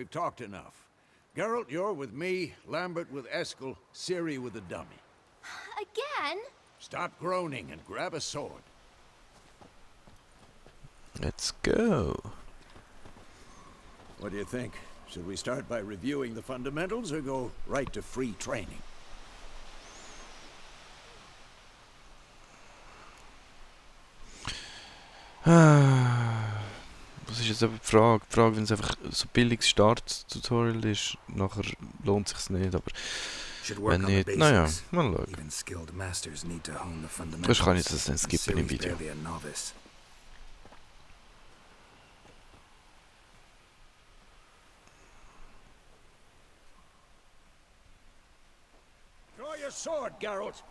we've talked enough. Geralt, you're with me, Lambert with Eskel, Ciri with the dummy. Again? Stop groaning and grab a sword. Let's go. What do you think? Should we start by reviewing the fundamentals or go right to free training? Was ist jetzt aber die Frage? Die Frage, wenn es einfach so billiges Start-Tutorial ist, nachher lohnt es sich nicht, aber wenn nicht, naja, mal schauen. Sonst kann ich das dann skippen im Video. Draw your sword, Geralt.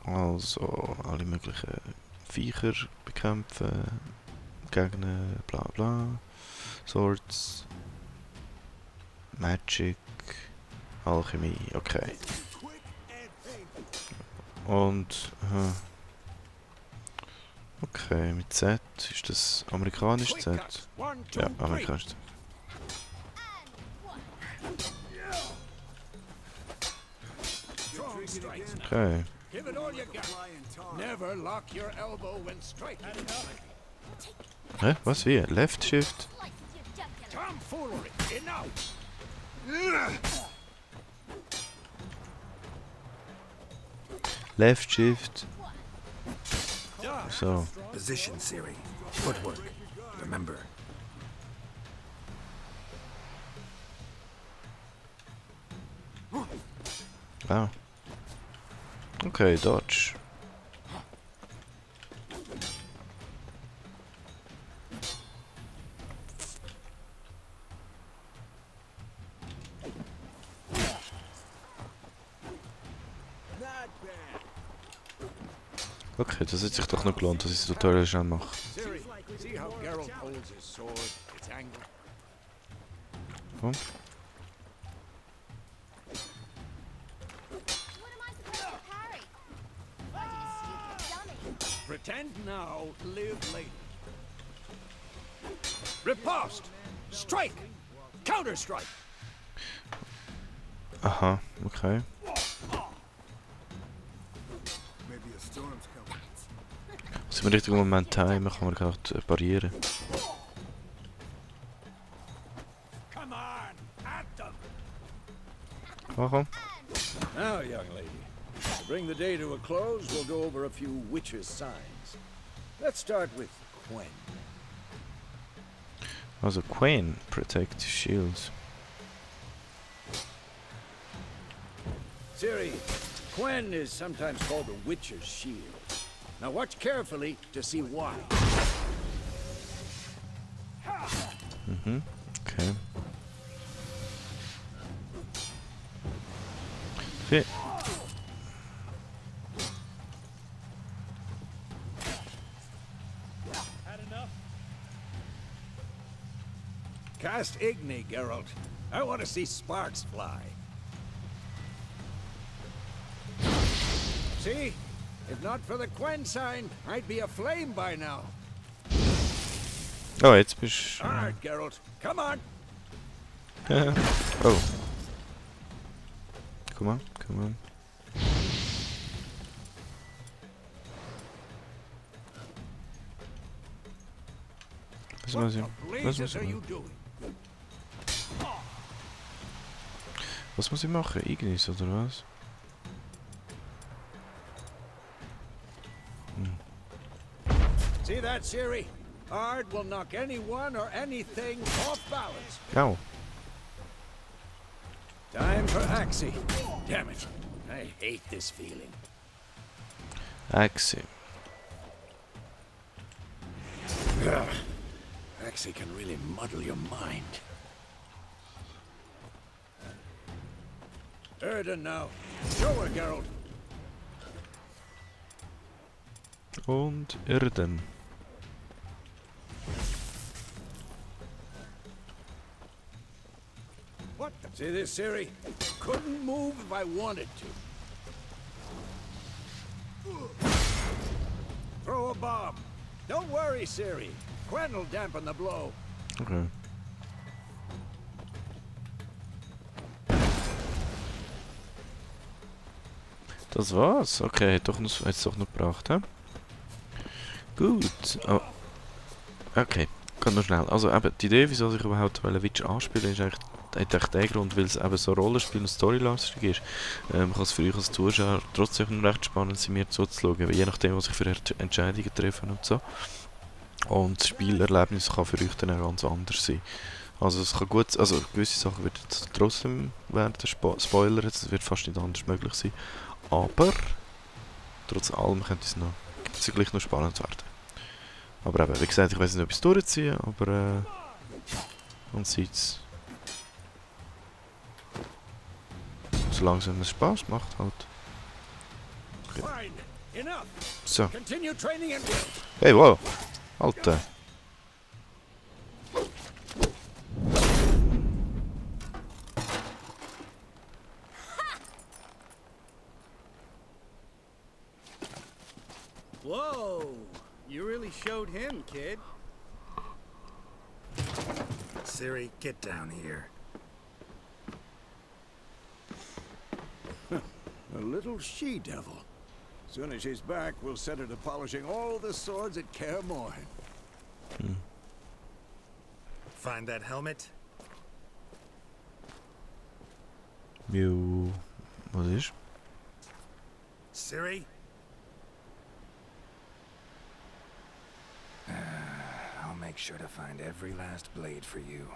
Also, alle möglichen Viecher bekämpfen, Gegner, bla bla, Swords, Magic, Alchemie, okay. Und, okay, mit Z, ist das amerikanisch Z? Ja, amerikanisch Z. Okay. Give it all you got. Never lock your elbow when striking. Hä? Was, wie? Left Shift? Tomfoolery. Enough. Left Shift. So. Position, Ciri. Footwork. Remember. Wow. Okay, Dodge. Okay, das hat sich doch noch gelohnt, dass ich das Tutorial schnell mache. Ciri, see how Geralt holds his sword? It's angled. Komm. Pretend now, live later. Riposte! Strike! Counter-strike! Aha, okay. Muss ich im richtigen Moment timen, kann man gerade parieren. Come on, at them! Komm. Now, young lady, to bring the day to a close, we'll go over a few witches' signs. Let's start with Quen. Also Queen, protect shields. Ciri, Quen is sometimes called the Witcher's Shield. Now watch carefully to see why. Okay. Fit. Cast Igni, Geralt. I want to see sparks fly. See? If not for the Quen sign, I'd be aflame by now. Oh, jetzt bist All right, Geralt. Come on. Oh. Come on, come on. Was What muss the ich? blazes are you doing? Was muss ich machen? Ignis oder was? See that, Ciri? Ard will knock anyone or anything off balance. Au. Time for Axie. Damn it. I hate this feeling. Axie. Ugh. Axie can really muddle your mind. Erden now. Show her, Geralt. Und Erden. What the? See this, Ciri? Couldn't move if I wanted to. Throw a bomb. Don't worry, Ciri. Quen will dampen the blow. Okay. Das war's. Okay, hat's doch noch gebracht, hä? Gut. Oh. Okay, geht noch schnell. Also eben, die Idee, wieso ich überhaupt Witcher anspielen ist eigentlich, hat echt den Grund, weil es eben so Rollenspiel und Storylastig ist. Kann es für euch als Zuschauer trotzdem recht spannend sein, mir zuzuschauen, weil je nachdem, was ich für Entscheidungen treffe und so. Und das Spielerlebnis kann für euch dann auch ganz anders sein. Also es kann gut, also gewisse Sachen werden trotzdem werden Spoiler, es wird fast nicht anders möglich sein. Aber trotz allem könnte es gleich noch spannend werden. Aber eben, wie gesagt, ich weiß nicht, ob ich es durchziehe, aber man sieht es. Solange es mir Spaß macht halt. Okay. So. Hey, wow! Alter! Whoa! You really showed him, kid. Ciri, get down here. A little she-devil. Soon as she's back, we'll set her to polishing all the swords at Kaer Morhen. Find that helmet? Jo, was ist? Ciri? I'll make sure to find every last blade for you.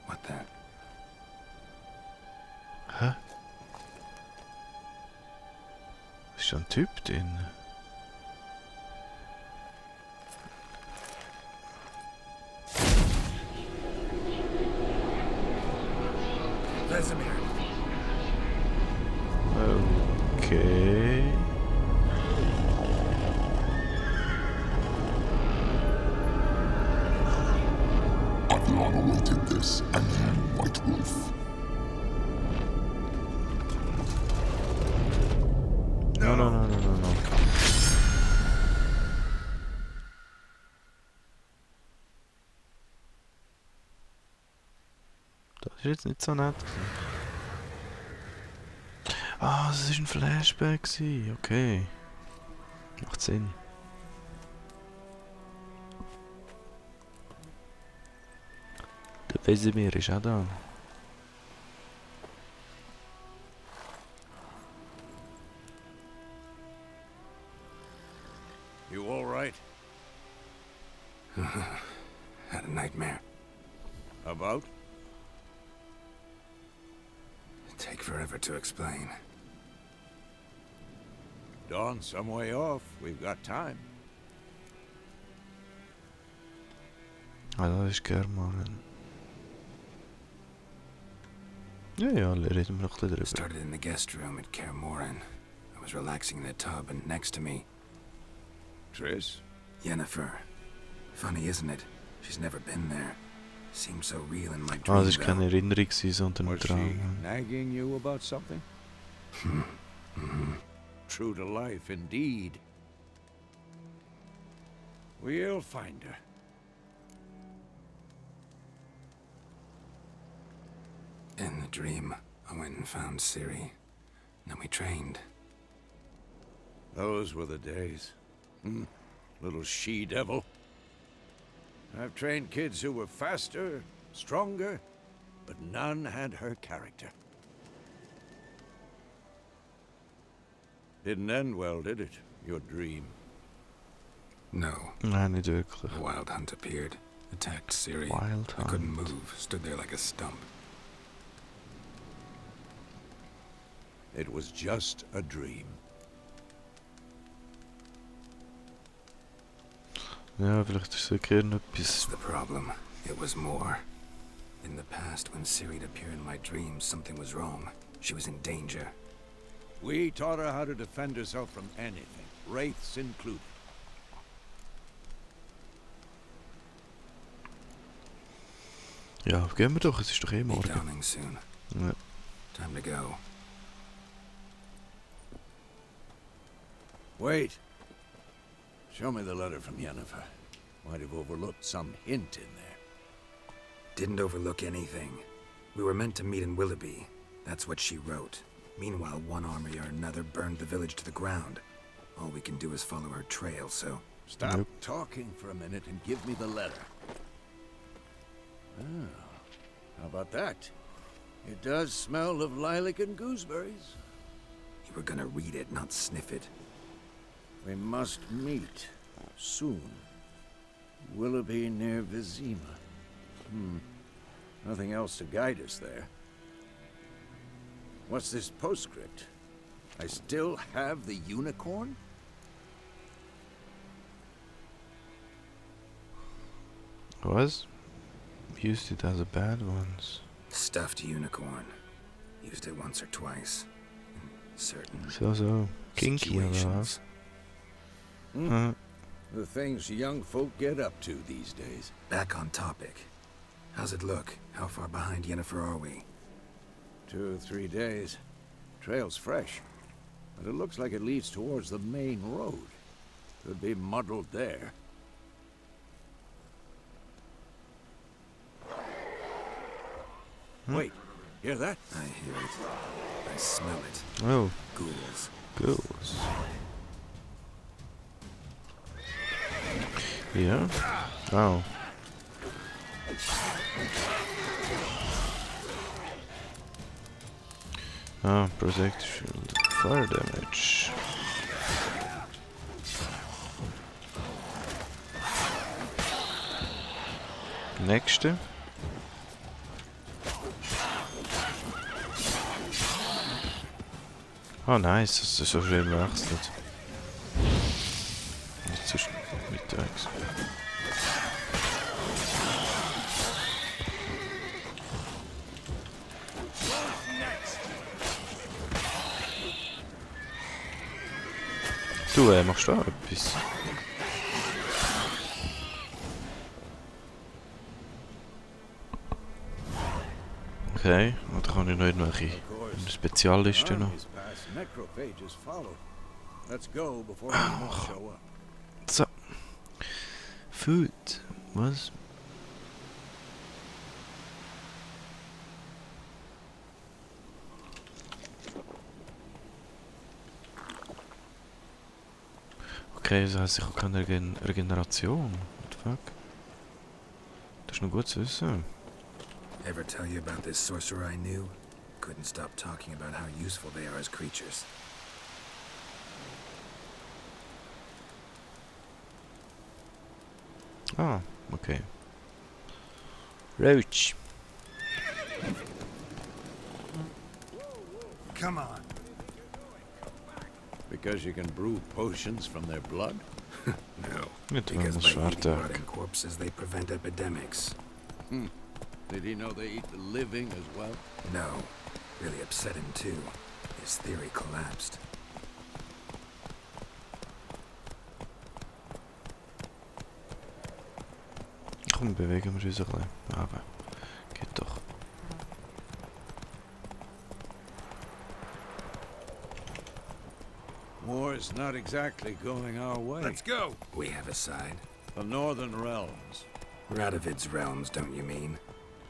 What then? Hä? Ist da ein Typ drin? Vesemir. Okay. Atlan awaited this, and you, White Wolf. No. Das ist jetzt nicht so nett. Ah, das war ein Flashback gewesen. Okay. Macht Sinn. Der Vesemir ist auch da. You all right? Had a nightmare. About? Take forever to explain. Dawn's some way off. We've got time. Ah, das ist Kaer Morhen. Ja, reden wir noch ein bisschen drüber. Started in the guest room at Kaer Morhen. I was relaxing in the tub, and next to me, Triss? Yennefer. Funny, isn't it? She's never been there. Seemed so real in my Ah, dream. das war keine Erinnerung, sondern ein Was she Traum. nagging you about something? True to life, indeed. We'll find her. In the dream, I went and found Ciri. Then we trained. Those were the days. Little she-devil. I've trained kids who were faster, stronger, but none had her character. Didn't end well, did it? Your dream? No. Nein, nicht wirklich. A wild hunt appeared, attacked Ciri. Wild I couldn't Hunt. move, stood there like a stump. It was just a dream. Ja, vielleicht ist es wirklich That's etwas. the problem. It was more. In the past, when Ciri'd appear in my dreams, something was wrong. She was in danger. We taught her how to defend herself from anything, wraiths included. Ja, gehen wir doch, es ist doch eh Be morgen. dawning soon. Ja. Time to go. Wait. Show me the letter from Yennefer. Might have overlooked some hint in there. Didn't overlook anything. We were meant to meet in Willoughby. That's what she wrote. Meanwhile, one army or another burned the village to the ground. All we can do is follow her trail, so... Stop Nope. talking for a minute and give me the letter. Oh, how about that? It does smell of lilac and gooseberries. You were gonna read it, not sniff it. We must meet soon. Willoughby near Vizima. Nothing else to guide us there. What's this postscript? I still have the unicorn? Was? Used it as a bad once. Stuffed unicorn. Used it once or twice. In certain So. Kinky oder was? situations. The things young folk get up to these days. Back on topic. How's it look? How far behind Yennefer are we? 2 or 3 days. Trail's fresh, but it looks like it leads towards the main road. Could be muddled there. Wait, hear that? I hear it. I smell it. Oh, Ghouls. ghouls. Ja? Oh. Ah, protect shield. Fire damage. Nächste. Oh nice, das ist so schön gewechselt. Jetzt ist mittags. Du, machst du auch etwas? Okay, und da kann ich noch irgendwelche Speziallisten noch. Armies pass, necrophages follow. Let's go before any more show up. So. Food. Was? Okay, das heisst, ich habe keine Regeneration. What the fuck? Das ist noch gut zu wissen. Ever tell you about this sorcerer I knew? Couldn't stop talking about how useful they are as creatures. Ah, okay. Roach. Come on. Because you can brew potions from their blood? No. Mit Because einem by eating Schwertag. rotting corpses, they prevent epidemics. Did he know they eat the living as well? No. Really upset him too. His theory collapsed. Komm, bewegen wir uns ein bisschen. Aber, geht doch. War's not exactly going our way. Let's go. We have a side. The Northern Realms. Radovid's realms, don't you mean?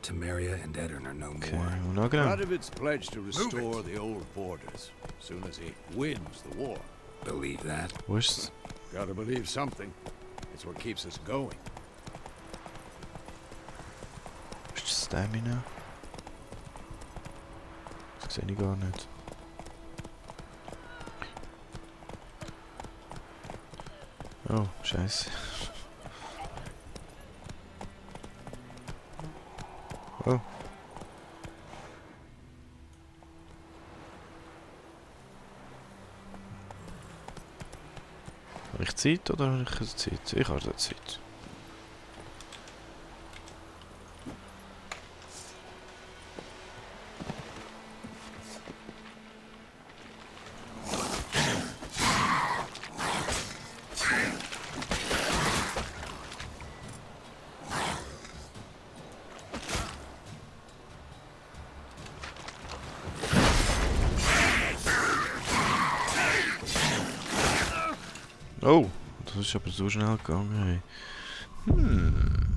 Temeria and Edirn are no Okay, more. und noch genau. Radovid's pledged to restore the old borders as soon as he wins the war. Believe that? Wo ist's? Gotta believe something. It's what keeps us going. Ist das Stamina? Das sehe ich gar nicht. Oh, scheiße. Oh. Habe ich Zeit oder habe ich keine Zeit? Ich habe da Zeit. Oh, das ist aber so schnell gegangen. Hey.